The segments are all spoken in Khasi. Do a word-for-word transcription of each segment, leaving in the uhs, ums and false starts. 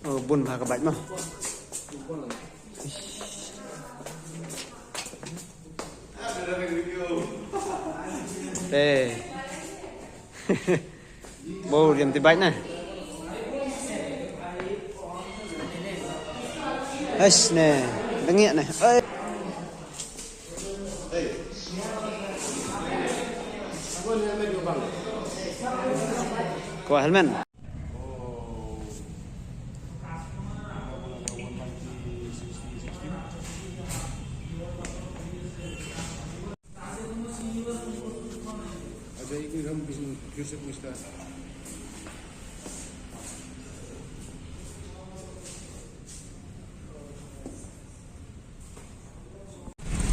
Oh, bun bha ka bike mo. Te. Bo riam ti bike na. Ais ne, dengia ne. Ai. Ko helmet.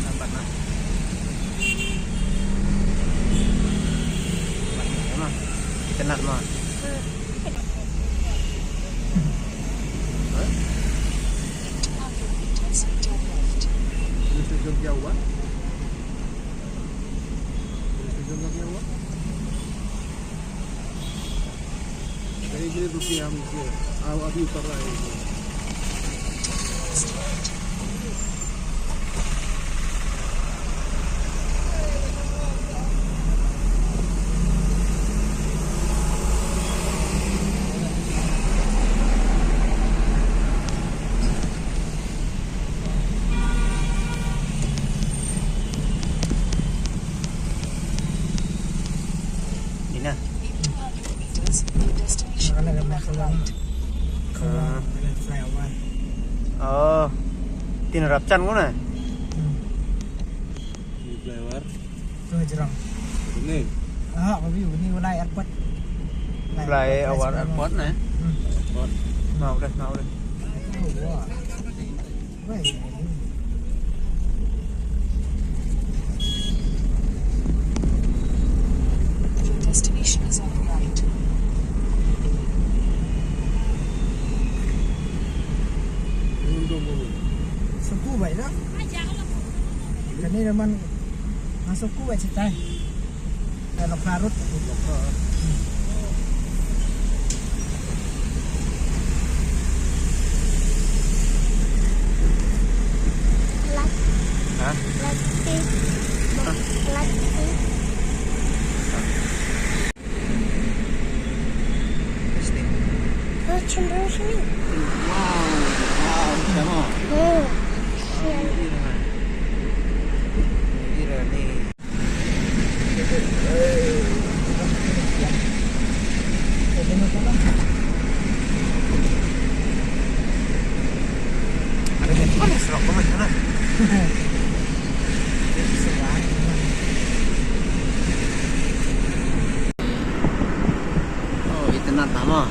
Lambat na. Lambat na. Lambat na. Kita nak ma. Hah? Two hundred meters, turn left. Ini stesen Jawa. Ini stesen Jawa. Dari sini tuh yang, ah, habis utara itu. Dina. In two hundred meters, your destination will be on the right. Ah. Oh. Tin rap chan ko na? Hmm. Ni flyover. Tu Jrong. Ni. Ah, babi, ni wala airport. Flyover airport na? Hmm. Airport. Mau deh, mau deh. Oh, wah. Your destination is on the right. Suku bai dah. Kani raman masuk ku bai cetai. Dah lok larut. Lat. Ha? Lat ti. Lat ti. Mesti. Oh, cemburu sini. Wow, wow, sama. Hmm. Wow, ira ni. Oh, ito na tama.